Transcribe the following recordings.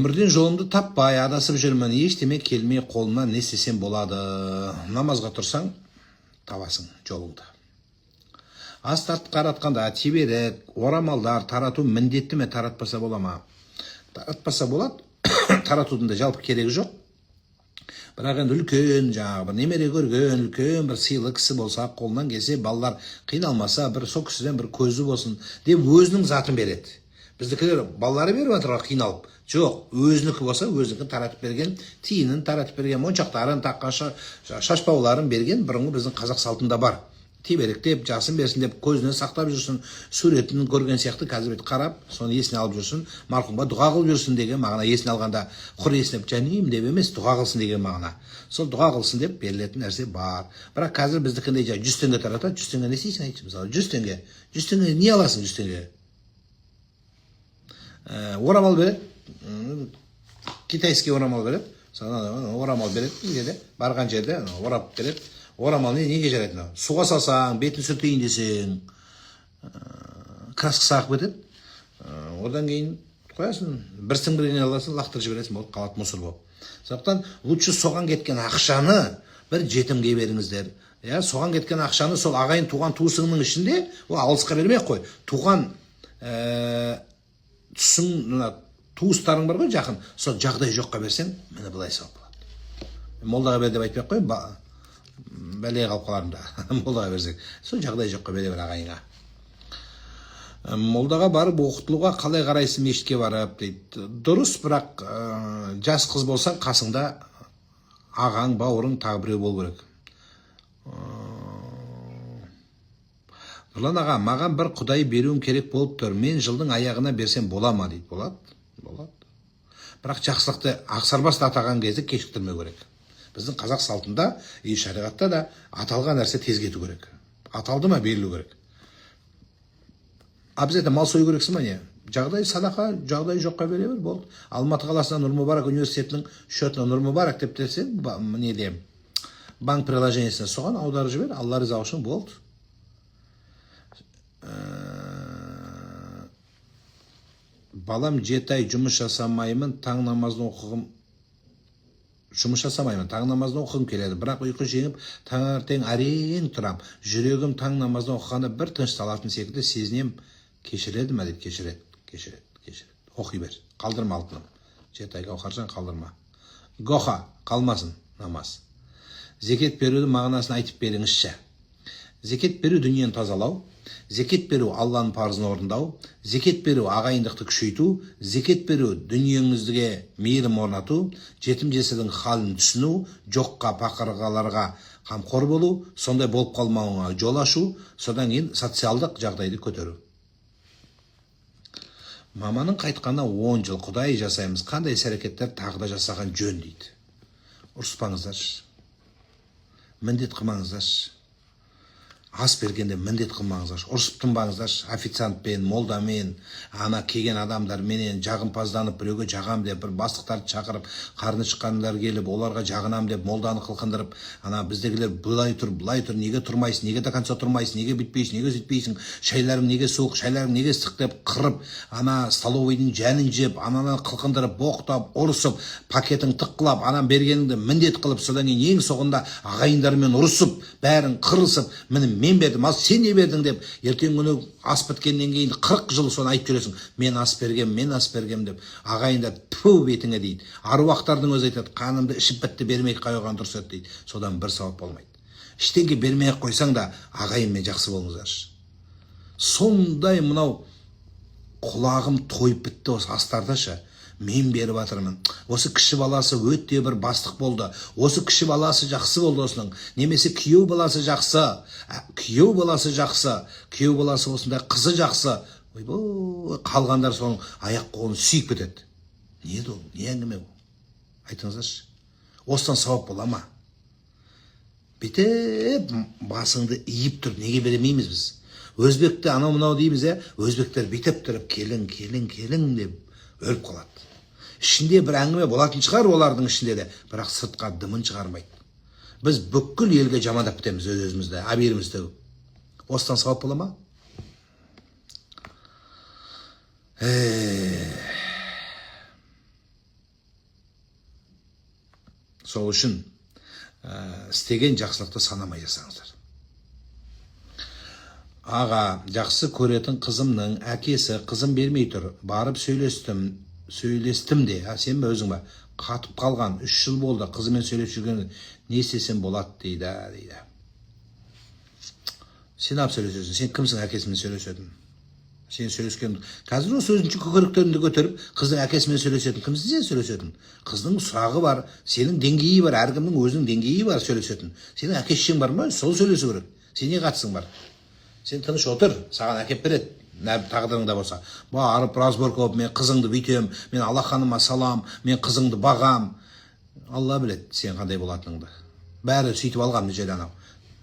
Өмірден жолымды таппай адасып жүрмін, ештеме келмей қолымнан, не істесем болады? Намазға тұрсаң, табасың жолыңды. Ас таратқанда теберік, орамалдар тарату міндетті ме, таратпаса бола ма? Таратпаса болады, таратудың да жалпы керегі жоқ. Бірақ енді үлкен, жаңағы бір немере көрген үлкен бір сыйлы кісі болса, қолынан келсе, балалар қиналмаса, бір сол кісіден бір көзі болсын деп өзінің затын береді. Біздікілер балалары беріп жатыр ғой қиналып. Жоқ, өзінікі болса, өзінікін таратып берген, тиынын таратып берген, моншақтарын таққан, шашбауларын берген бұрынғы біздің қазақ салтында бар. Теберіктеп, жасын берсін деп, көзінен сақтап жүрсін, суретін көрген сияқты қазір бүйтіп қарап, соны есіне алып жүрсін, марқұмға дұға қылып жүрсін деген мағына. Есіне алғанда құр есінеп жаным деп емес, дұға қылсын деген мағына. Сол дұға қылсын деп берілетін нәрсе бар. Бірақ қазір біздікіндей жай 100 теңге таратады. 100 теңге не істейсің, айтшы, мысалы, 100 теңге? 100 теңге не аласың? 100 теңге орамал береді, китайский орамал береді. Соны орамал береді бізге де, барған жерде орап береді. Орамал неге жарайды? Мынау суға салсаң, бетін сүртейін десең, краскасы ағып кетеді. Одан кейін қоясың, бір сіңбірген аласың, лақтырып жібересің, болды, қалады мусор болып. Сондықтан лучше соған кеткен ақшаны бір жетімге беріңіздер, иә. Соған кеткен ақшаны сол ағайын туған туысыңның ішінде, ол алысқа бермей ақ қой, туған түсің, мына туыстарың бар ғой жақын, сол жағдай жоққа берсең, міне, былай сауап болады. Молдаға бер деп айтпай ақ қояйын, бәлеге қалып қалармын да молдаға берсең. Сол жағдай жоққа бере бер ағайынға. Молдаға барып оқытылуға қалай қарайсың, мешітке барып дейді. Дұрыс, бірақ жас қыз болсаң, қасыңда ағаң, бауырың, тағы біреу болу керек. Нұрлан аға, маған бір құдай беруім керек болып тұр, мен жылдың аяғына берсем бола ма дейді. Болады, болады, бірақ жақсылықты ақсарбасты атаған кезде кешіктірмеу керек. Біздің қазақ салтында и шариғатта да аталған нәрсе тез кету керек. Аталды ма, берілу керек. Обязательно мал сою керексің ба, не жағдай? Садақа, жағдай жоққа бере бер, болды. Алматы қаласынан Нұр Мүбарак университетінің счетына, Нұр Мүбарак деп десең, неде, банк приложениесіне, соған аударып жібер, Алла риза үшін, болды. Балам 7 ай жұмыс жасамаймын, таң намазын оқығым, жұмыс жасамаймын, таң намазын оқығым келеді, бірақ ұйқы жеңіп, таңертең әрең тұрам. Жүрегім таң намазын оқығанда бір тынышталатын секілді сезінем, кешіреді ма дейді. Кешіреді, кешіреді, кешіреді. Оқи бер, қалдырма, алтыным. 7 ай, Гауһаржан, қалдырма, Гоха, қалмасын намаз. Зекет берудің мағынасын айтып беріңізші. Зекет беру — дүниені тазалау. Зекет беру — Алланың парызын орындау. Зекет беру — ағайындықты күшейту. Зекет беру — дүниеңізге мейірім орнату, жетім жесірдің халін түсіну, жоққа, пақырғаларға қамқор болу, сондай болып қалмауыңа жол ашу, содан кейін социалдық жағдайды көтеру. Маманың қайтқанына 10 жыл, құдай жасаймыз, қандай іс әрекеттер тағы да жасаған жөн дейді. Ұрыспаңыздаршы, міндет қылмаңыздаршы. Ас бергенде міндет қылмаңыздаршы, ұрысып тынбаңыздаршы официантпен, молдамен, ана келген адамдарменен. Жағымпазданып, біреуге жағам деп, бір бастықтарды шақырып, қарны шыққандар келіп, оларға жағынам деп, молданы қылқындырып, ана біздегілер былай тұр, былай тұр, неге тұрмайсың, неге до конца тұрмайсың, неге бүйтпейсің, неге сөйтпейсің, шайларың неге суық, шайларың неге ыстық деп қырып, ана столовыйдың жәнін жеп, ананы қылқындырып, боқтап, ұрысып, пакетін тыққылап, анан бергеніңді міндет қылып, содан кейін ең соңында ағайындармен ұрысып, бәрін қырылысып, міне, мен бердім, ал сен не бердің деп, ертеңгі күні ас біткеннен кейін 40 жыл соны айтып жүресің: мен ас бергем, мен ас бергем деп. Ағайындар тфу бетіңе дейді, аруақтардың өзі айтады: қанымды ішіп бітті, бермей ақ қойған дұрыс еді дейді. Содан бір сауап болмайды. Ештеңе бермей ақ қойсаң да, ағайынмен жақсы болыңыздаршы. Сондай мынау құлағым тойып бітті осы астарда ше. Мен беріп жатырмын, осы кіші баласы өте бір бастық болды, осы кіші баласы жақсы болды осының, немесе күйеу баласы жақсы, күйеу баласы жақсы, күйеу баласы осындай, қызы жақсы, ойбой, қалғандар соның аяқ қолын сүйіп кетеді. Не еді ол, не әңгіме ол, айтыңыздаршы? Осыдан сауап бола ма? Бүйтіп басыңды иіп тұрып неге бермейміз біз? Өзбекті анау мынау дейміз, иә. Өзбектер бүйтіп тұрып келін, келін, келін деп өліп қалады. Ішінде бір әңгіме болатын шығар олардың ішінде де, бірақ сыртқа дымын шығармайды. Біз бүкіл елге жамандап бітеміз өз өзімізді, абиырымызды төгіп. Осыдан сауап бола ма? Сол үшін істеген жақсылықты санамай жасаңыздар. Аға, жақсы көретін қызымның әкесі қызым бермей тұр. Барып сөйлестім де. А, сен бе, өзің ба? Қатып қалған, 3 жыл болды қызымен сөйлесіп жүрген, не істесем болады дейді, дейді. Сен алып сөйлесесің, сен кімсің әкесімен сөйлесетін? Сен сөйлескен, қазір осы өзінше көкіректеріңді көтеріп, қыздың әкесімен сөйлесетін кімсің сен сөйлесетін? Қыздың сұрағы бар, сенің деңгейі бар, әркімнің өзінің деңгейі бар сөйлесетін. Сенің әке шешең бар ма? Сол сөйлесу керек. Сен не қатысың бар? Сен тыныш отыр, саған әкеп береді, тағдырыңда болса. Барып разборка болып, мен қызыңды бүйтем, мен алақаныма салам, мен қызыңды бағам. Алла біледі сен қандай болатыныңды. Бәрі сөйтіп алған мына жерде анау.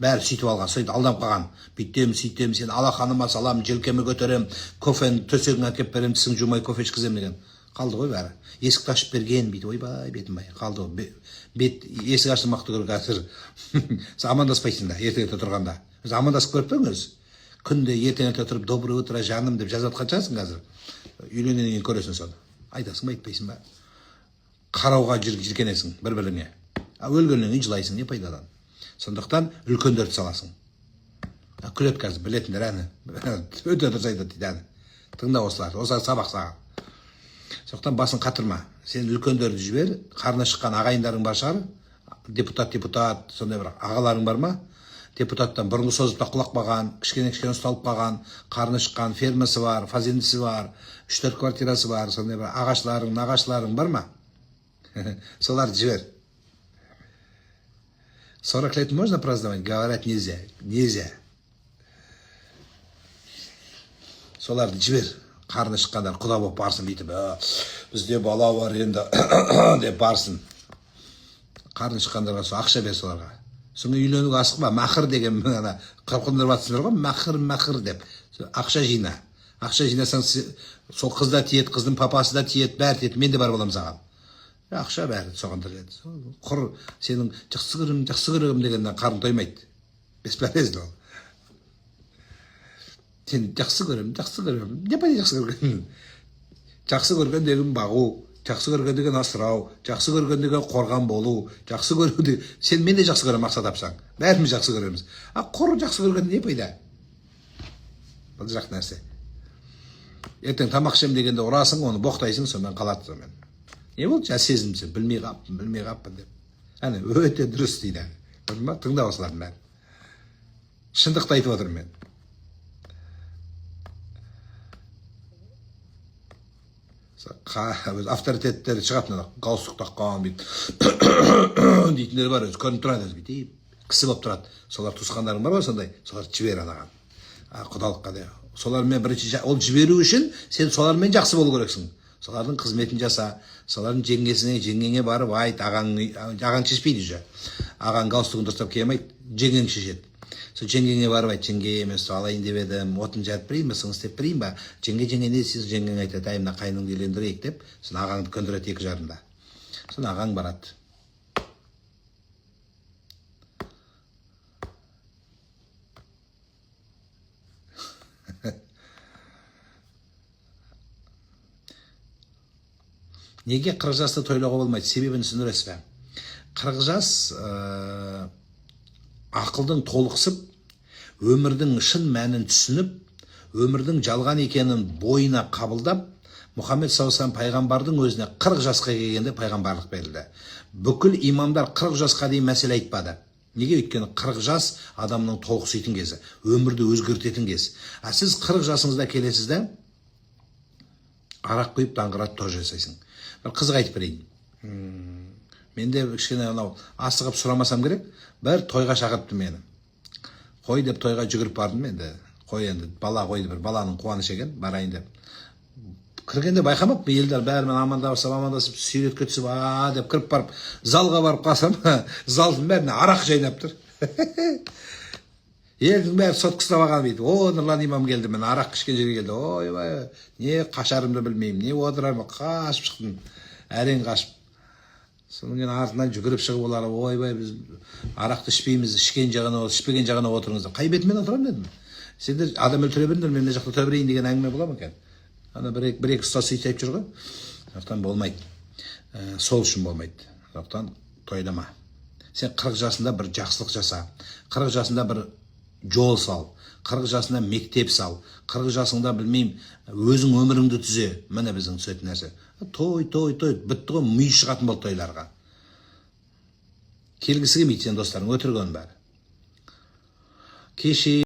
Бәрі сөйтіп алған, сөйтіп алданып қалған. Бүйтем, сөйтем, сен алақаныма салам, желкеме көтерем, кофені төсегіңе әкеп берем, тісің жумай кофе ішкіземін деген. Қалды ғой бәрі. Есікті ашып берген, бүйтіп, ойбай, бетім ай, қалды ғой. Бет, есік ашылмақ түгіл қазір. Сен амандаспайсың да, ертең ерте тұрғанда. Өзі амандасып көріп пе өзі? Күнде ертең ерте тұрып, доброе утро, жаным деп жазып жатқан шығарсың қазір. Үйленгеннен кейін көресің соны. Айтасың ба, айтпайсың ба? Қарауға жиіркенесің бір-біріңе. А өлгеннен кейін жылайсың, не пайдадан? Сондықтан үлкендерді саласың. Күледі қазір, білетіндер әні. Өте дұрыс айтады дейді әні. Тыңда осыларды, осылар сабақ саған. Сондықтан басын қатырма. Сен үлкендерді жібер, қарны шыққан ағайындарың бар шығар, депутат, сондай бір ағаларың бар ма? Депутаттан бұрынғы созыпта құлап қалған, кішкене-кішкене ұсталып қалған, қарны шыққан, фермасы бар, фазендасы бар, 3-4 квартирасы бар, сондай бір ағашыларың, нағашыларың бар ма? Соларды жібер. 40 лет можно праздновать? Говорят, нельзя. Нельзя. Соларды жібер. Қарны шыққандар құда болып барсын бүйтіп, бізде бала бар енді деп барсын. Қарны шыққандарға сол ақша бер соларға. Соңы үйленуге асықпа. Махр деген ана қырқындырып жатсыңдар ғой, махр, махр деп. Сол ақша жина. Ақша жинасаң, сол қыз да тиеді, қыздың папасы да тиеді, бәрі тиеді. Мен де бар боламын саған. Ақша бәрі соған тіреледі. Құр сенің жақсы көрем, жақсы көрем дегеннен қарын тоймайды. Бесполезно ол. Сен жақсы көрем, жақсы көрем. Не пайда жақсы көрген? Жақсы көрген деген бағу, жақсы көрген деген асырау, жақсы көрген деген қорған болу, жақсы көру деген. Сен мен де жақсы көрем, мақсат тапсаң. Бәріміз жақсы көреміз. А құр жақсы көрген не пайда? Бұл жақ нәрсе. Ертең тамақ ішемін дегенде ұрасың, оны боқтайсың, сонымен қалады сонымен. Не болды? Жаңа сезімсің, білмей қаппын, білмей қаппын деп. Әне, өте дұрыс дейді. Көрдің ба? Тыңда осылардың бәрін. Шындықты айтып отырмын мен. Өз авторитеттері шығады, мына галстук таққан бүйтіп дейтіндер бар, өзі көрініп тұрады, өзі бүйтіп кісі болып тұрады. Солар туысқандарың бар ғой сондай, соларды жібер анаған. Құдалыққа де. Солармен бірінші ол жіберу үшін сен солармен жақсы болу керексің. Солардың қызметін жаса, солардың жеңгесіне, жеңгеңе барып айт, ағаң шешпейді уже. Ағаң галстугын дұрыстап кие алмайды, жеңгең шешеді. Сол жеңгеңе барып айт, жеңге, мен сол алайын деп едім, отын жарып берейін ба, сыңыз істеп берейін ба? Жеңге, жеңге, не десең, жеңгең айтады, әй, мына қайныңды үйлендірейік деп, сосын ағаңды көндіреді екі жарымда. Сосын ағаң барады. Неге 40 жасты тойлауға болмайды? Себебін түсіндіресіз бе? 40 жас, ақылдың толықсып, өмірдің шын мәнін түсініп, өмірдің жалған екенін бойына қабылдап, Мұхаммед саллаллаху алейхи вассалам пайғамбардың өзіне 40 жасқа келгенде пайғамбарлық берілді. Бүкіл имамдар 40 жасқа дейін мәселе айтпады. Неге? Өйткені 40 жас адамның толықситын кезі, өмірді өзгертетін кез. А сіз 40 жасыңызда келесіз де, арақ құйып даңғыратып той жасайсың. Бір қызық айтып берейін. Мен де кішкене анау асығып сұрамасам керек, бір тойға шақырыпты мені. Қой деп тойға жүгіріп бардым енді. Қой енді, бала қойды, бір баланың қуанышы екен, барайын деп. Кіргенде байқамаппын, елдер бәрімен амандасып, амандасып, суретке түсіп, а деп кіріп барып, залға барып қалсам, залдың бәріне арақ жайнап тұр. Елдің бәрі сотка ұстап алған бүйтіп. О, Нұрлан имам келді, міне арақ ішкен жерге келді. Ойбай, не қашарымды білмеймін, не отырармын, қашып шықтым. Әрең қашып. Содан кейін артынан жүгіріп шығып олар, ойбай, біз арақты ішпейміз, ішкен жағына, ішпеген жағына отырыңыздар. Қай бетімен отырамын дедім. Сендер адам өлтіре беріңдер, мен мына жақта тұра берейін деген әңгіме бола ма екен? Ана бір екі ұстаз сөйтіп айтып жүр ғой. Сондықтан болмайды. Сол үшін болмайды. Сондықтан Тойлама. Сен 40 жасында бір жақсылық жаса, 40 жасында бір жол сал, 40 жасында мектеп сал, 40 жасыңда, білмеймін, өзің өміріңді түзе. Міне, біздің түсетін нәрсе. Той, той, той, бітті ғой, ми шығатын болды. Тойларға келгісі келмейді сенің достарың, өтірік оның бәрі. Кеше